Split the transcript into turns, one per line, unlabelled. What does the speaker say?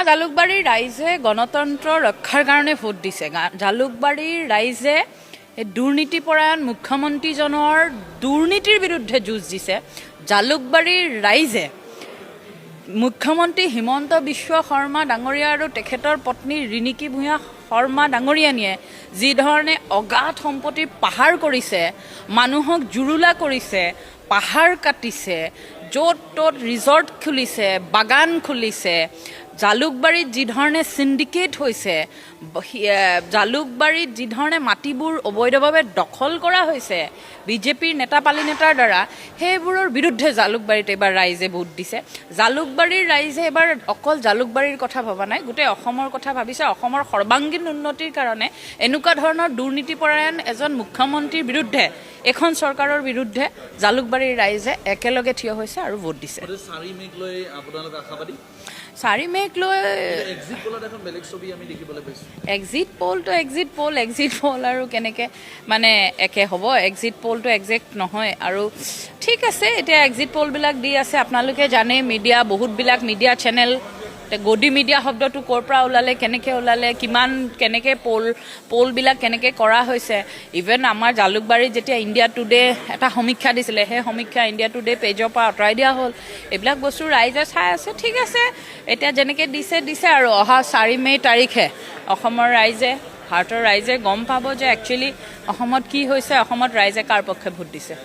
জালুকবাৰীৰ ৰাইজে গণতন্ত্ৰ ৰক্ষাৰ কাৰণে ভোট দিছে। জালুকবাৰীৰ ৰাইজে এই দুৰ্নীতিপৰায়ণ মুখ্যমন্ত্ৰীজনৰ দুৰ্নীতিৰ বিৰুদ্ধে যুঁজ দিছে। জালুকবাৰীৰ ৰাইজে মুখ্যমন্ত্ৰী হিমন্ত বিশ্ব শৰ্মা ডাঙৰীয়া আৰু তেখেতৰ পত্নী ৰিণিকী ভূঞা শৰ্মা ডাঙৰীয়ানীয়ে যিধৰণে অগাধ সম্পত্তিৰ পাহাৰ কৰিছে, মানুহক জুৰুলা কৰিছে, পাহাৰ কাটিছে, য'ত ত'ত ৰিজৰ্ট খুলিছে, বাগান খুলিছে, জালুকবাৰীত যিধৰণে চিণ্ডিকেট হৈছে, জালুকবাৰীত যিধৰণে মাটিবোৰ অবৈধভাৱে দখল কৰা হৈছে বিজেপিৰ নেতা পালি নেতাৰ দ্বাৰা, সেইবোৰৰ বিৰুদ্ধে জালুকবাৰীত এইবাৰ ৰাইজে ভোট দিছে। জালুকবাৰীৰ ৰাইজে এইবাৰ অকল জালুকবাৰীৰ কথা ভবা নাই, গোটেই অসমৰ কথা ভাবিছে। অসমৰ সৰ্বাংগীন উন্নতিৰ কাৰণে এনেকুৱা ধৰণৰ দুৰ্নীতিপৰায়ণ এজন মুখ্যমন্ত্ৰীৰ বিৰুদ্ধে, এইখন চৰকাৰৰ বিৰুদ্ধে জালুকবাৰীৰ ৰাইজে একেলগে থিয় হৈছে আৰু ভোট দিছে।
গতিকে 4 মে'ক লৈ আপোনালোক আশাবাদী?
4 মে'ক লৈ
এক্সিট পলত এখন বেলেগ ছবি আমি দেখিবলৈ পাইছোঁ।
এক্সিট পলটো এক্সিট পল, এক্সিট পল আৰু কেনেকৈ মানে একে হ'ব? এক্সিট পলটো একজেক্ট নহয়। আৰু ঠিক আছে, এতিয়া এক্সিট পলবিলাক দি আছে, আপোনালোকে জানে, মিডিয়া বহুতবিলাক মিডিয়া চেনেল, গদি মিডিয়া শব্দটো ক'ৰ পৰা ওলালে, কেনেকৈ ওলালে, কিমান কেনেকৈ পলবিলাক কেনেকৈ কৰা হৈছে। ইভেন আমাৰ জালুকবাৰীত যেতিয়া ইণ্ডিয়া টুডে এটা সমীক্ষা দিছিলে, সেই সমীক্ষা ইণ্ডিয়া টুডে পেজৰ পৰা আঁতৰাই দিয়া হ'ল। এইবিলাক বস্তু ৰাইজে চাই আছে। ঠিক আছে, এতিয়া যেনেকৈ দিছে দিছে আৰু অহা 4 মে' তাৰিখে অসমৰ ৰাইজে, ভাৰতৰ ৰাইজে গম পাব যে একচুৱেলি অসমত কি হৈছে, অসমত ৰাইজে কাৰ পক্ষে ভোট দিছে।